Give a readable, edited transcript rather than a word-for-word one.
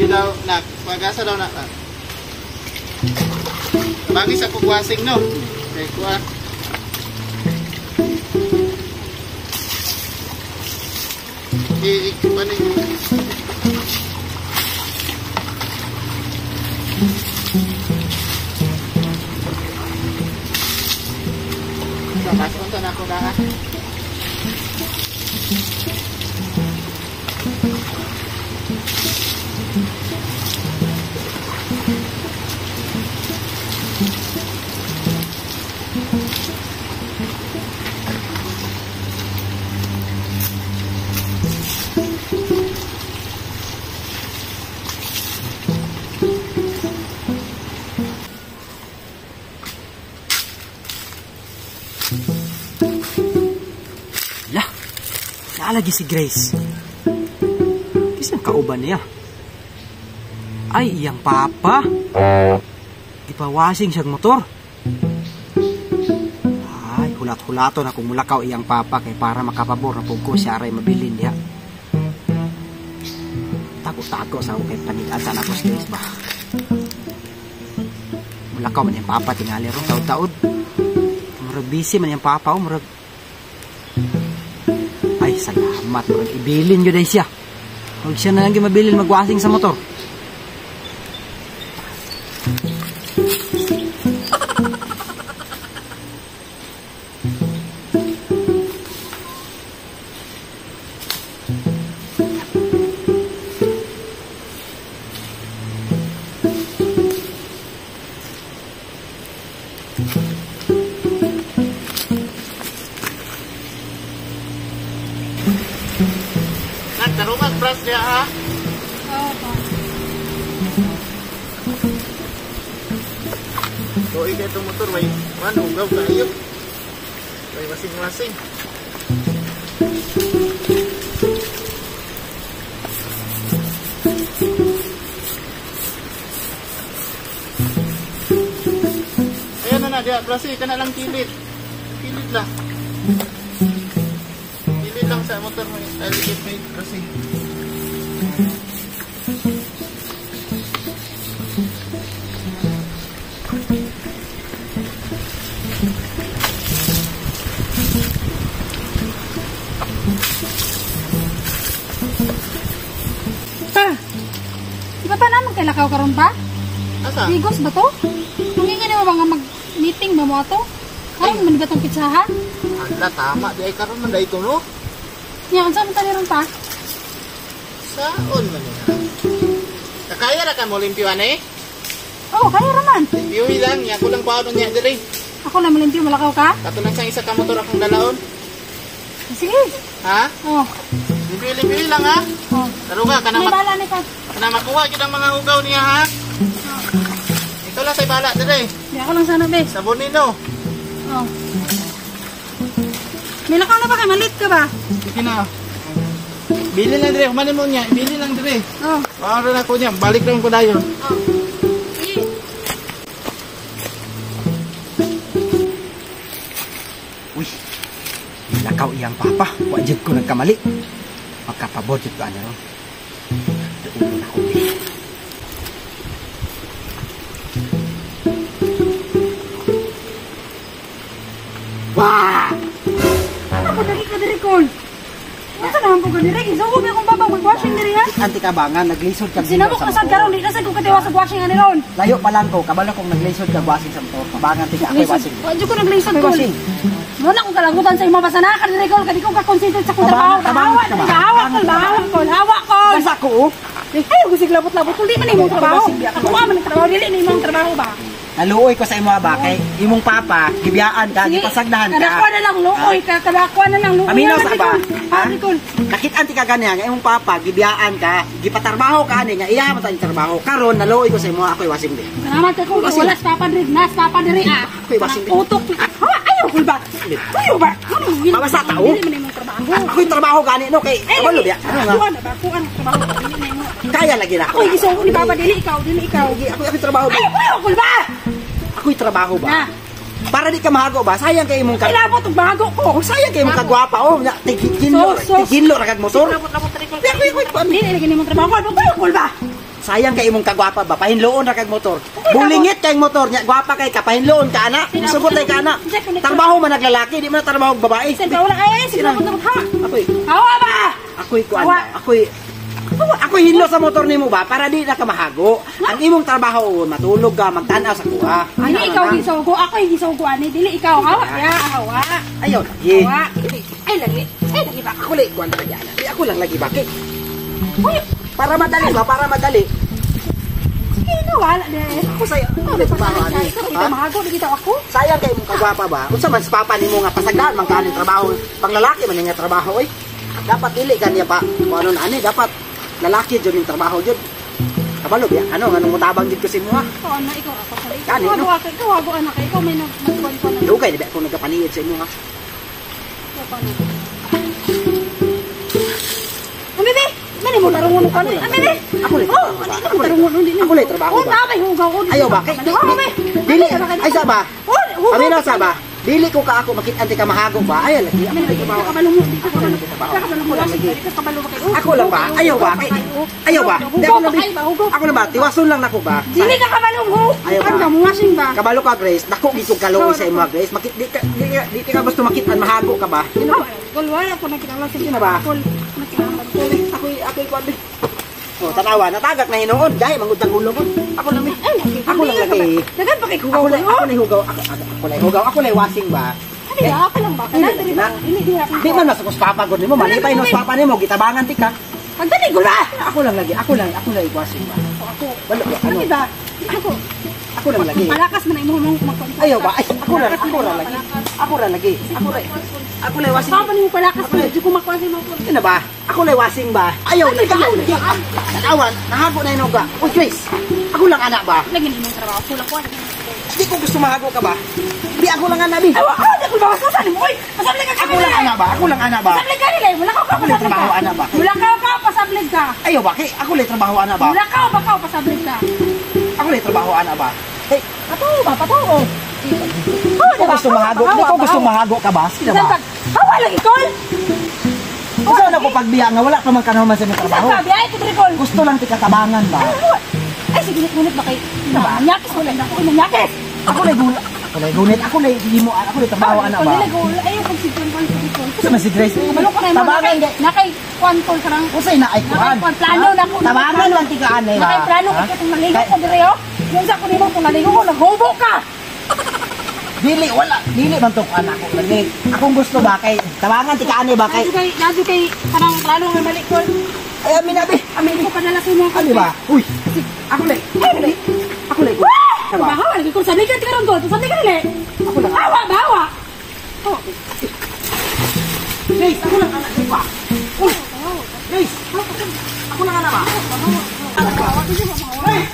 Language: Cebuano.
Daw nak pagasa daw nak. Bagi sa kugwasing no. Kay kuha. I-panig. So, kasunto na ako na. Lah, naalagi si Grace. Kisang kauban niya. Ay, iyang papa. Ipawasing siyang motor. Ay, hulat-hulato na kung mulakaw iyang papa kay para makapabor na pugko siya aray mabilin niya. Tago-tago sa ako kay panigaan sa anak ko si Grace ba. Mulakaw man iyang papa, tingali ron, taod-taod. Murag busy man iyang papa, oh, murag. Ay, salamat. Murag ibilin yun ay siya. Huwag siya na lang mabilin magwasing sa motor. Nagtarungan brush niya ha? Oo pa. So, ika itong motor, may ano, ugaw kayo. May masing-masing. Ayan na na, diya, brush, ka na lang kilid. Kilid lang. Kilid lang sa motor mo. Talikit may brush. Pa, di ba pa naman kay lakaw karon pa? Asa? Bigos ba to? Mangingi mo ba nga mag-meeting ba mo ato? Karon man ba tong pitsaha? Ala, tama. Di ay karon man dahito no? Nya, unsa man tani ron pa? Saon man niya? Kakaya ra ka mo limpyuan eh? Oo, kaya ra man. Limpyuhi lang. Nya, ako lang paano niya diri. Ako lang malimpyo, malakaw ka? Kato lang sa isa ka motor akong dalaon. Sige. Ha? Oo. Limpyuhi lang ha? Oo. Taro ka, kana May bala ni pa. Kana makuha gyud ang mga hugaw niya ha? Ikaw lang sa bala diri. Di ako lang sana be. Sabunin no. Oo. May lakaw na ba kay malit ka ba? Sige na. Bili lang dire, humanin mo niya, bili lang dire. Oo. Para na ko niya, balik lang ko dayon. Oo. Sige. Uy, lakaw iyang papa. Wa jud ko nagkamali. Magkapabor jud ko ani ron. Duol ako eh. Wah! Ano po dagi ka diri kol? Unsa naman po ka diri? Isugo mi akong baba mag-washing diri ha. Anti kabangan, naglisod ka. Sinabok na sad karon, di na sad ko katiwa sa washing ani ron. Layo pa lang ko, kabalo kong naglisod ka washing sa motor. Kabangan tika ako'y washing. Wa jud ko naglisod Ako'y kol. washing. Mo na akong kalagutan sa imo basta naa ka diri kol, kadi ko ka concentrate sa akong trabaho. Kabangan, kabangan ka ba? Hawa, hawa kol, hawa kol, hawa kol. Basta ko oh. Eh, ay, gusto labot-labot kol, di man imong trabaho. Ako man ang trabaho, dili ni imong trabaho ba? Naluoy ko sa imo ba kay imong papa gibiyaan ka, gipasagdahan ka. Kadakwa na lang luoy ka, kadakwa na lang luoy. Paminaw sa ba? Ha? Nicole. Nakit-an ti ka ganyan nga imong papa gibiyaan ka, gipatarbaho ka ani nga iya man ta trabaho. Karon naluoy ko sa imo, ako'y wasing di. Salamat ka kung wala sa papa diri, nas papa diri ah. Ako'y wasing di. Utok. Ha, ayaw kul ba? Ayaw ba? Mabasa tao. Dili man imong trabaho. Ako'y trabaho gani no kay kabalo biya. Ano nga? Kuan ba? Kuan trabaho dili na imo. Kaya lagi na Ako'y gisugo ni papa dili ikaw, dili ikaw. Ako'y trabaho ba? Ayaw, ayaw kul ba? Ako'y trabaho ba? Na. Para di ka mahago ba? Sayang kay imong ka. Kailangan tong bago ko. Oh, sayang kay imong kagwapa oh. Na tighinlo, tighinlo ra kag motor. Dili lagi nimong trabaho. Ano kul ba? Sayang kay imong kagwapa ba? Pahinloon ra kag motor. Bulingit kay motor nya, gwapa kay ka, pahinloon ka ana. Sugot kay ka ana. Trabaho man naglalaki, di man trabaho og babae. Sen ba wala ay sige na ha. Ako'y Hawa ba? Ako'y kuan. Ako'y hinlo sa motor nimo ba para di na ka mahago. Ang imong trabaho matulog ka, magtan-aw sa kuha. Ani ikaw gisugo, ako'y gisugo ani dili ikaw. Hawa ya, hawa. Ayaw lagi. Hawa. Ay lagi. Ay lagi ba? Ako lagi kuan lagi ana. Ako lang lagi bakit? Para madali ba? Para madali. Sige na wala de. Ako sayo. Ako trabaho ani. Ha? Mahago di kita ako. Sayang kay imong kagwapa ba? Unsa man sa papa nimo nga pasagdan man kaning trabaho. Panglalaki man nga trabaho oy. Dapat dili kaniya pa. Kung ano na ani dapat lalaki jud ning trabaho jud. Kabalo biya ano nganong mutabang jud ko sa imo ha? Ikaw ana ikaw ako sa ikaw. Kani, no? Ikaw ikaw ako anak ikaw may nagkuan ko na. Dugay di ba ako nagapaniid sa imo ha? Ami be, mani mo tarungon ko ni. Ami be. Ako lang. Oh, ako tarungon hindi. Ako lang trabaho ba. Oh, na hugaw ko. Ayaw ba? Kay dili ay sa ba? Ami na sa ba? Dili ko ka ako makit-an ti ka mahago ba? Ayaw lagi. Ako lang trabaho. Ako lang ba? Ayaw ba? Ayaw ba? Ako lang ba? Tiwason lang nako ba? Dili ka kabalong ho. Ayaw ba? Muwasing ba? Kabalo ka Grace. Dako gid kog kaluoy sa imo Grace. Makit di ka gusto makit-an mahago ka ba? Kol wala ko nakilala sa imo ba? Ako'y kuan. Oh, tanawa, natagak na hinuon. Dahil mangutang ulo ko. Ako lang. Ako lang lagi. Dagan pa kay hugaw. Ako lang hugaw. Ako lang hugaw. Ako lang wasing ba? Ay, ako lang ba? Di man masakos papa gud nimo. Malipay no papa nimo gitabangan ti ka. Pagdali gula. Ako lang lagi. Ako lang wasing ba. Ako. Wala ano ba? Ako. Ako lang lagi. Malakas man imong mong magkontrol. Ayaw ba? Ay, ako lang lagi. Ako lang lagi. Ako lang wasing. Papa nimo palakas man di ko makuha mo. Ano ba? Ako lang wasing ba? Ayaw lagi. Tanawan, nahago na inuga. Uy, Grace. Ako lang anak ba? Lagi nimo trabaho ko lang ko. Di ko gusto mahago ka ba? Di ako lang anak bi. Ay, di ko bawasan mo. Oy, pasablig ka. Ako lang anak ba? Ako lang anak ba? Pasablig ka nila. Wala ka Ako lang trabaho anak ba? Wala ka pasablig ka. Ayaw ba? Kay ako lang trabaho anak ba? Wala ka ba ka pasablig ka. Ako lang trabaho anak ba? Hey, patuo ba? Patuo. Di ko gusto mahago. Di ko gusto mahago ka ba? Sino ba? Hawa lagi kol. Unsa na ko pagbiya nga wala pa man kanuman sa imong trabaho. Sa biya ito Nicole. Gusto lang ti katabangan ba? Ay sige ngunit ba kay nyakis wala na ako nyakis. Ako lay gula. Ako lay gunit. Ako lay himo. Ako lay trabaho ana ba? Ako lay gula. Ayaw kog si John si Nicole. Unsa man si Grace? Kabalo ko na tabangan nakay kwan tol karang. Usay na ay kuan. Plano na ko. Tabangan lang ti ka ani ba? Nakay plano ko kung naligo ko dire oh. Yung sa ko nimo kung naligo ko naghubo ka. Dili wala, dili man to anak ko lagi. Akong gusto ba kay tabangan ti kaani ba kay Nadyo kay kanang plano nga balik ko. Ay amin abi, amin ko padala sa imo. Ano ba? Uy, ako lay. Ako lay. Ba hawa lagi ko sabi ka karon ko, sabi ka dili. Ako lang. Hawa ba hawa. Oh. Grace, ako lang anak ba. Uy. Grace. Ako lang anak ba. Grace.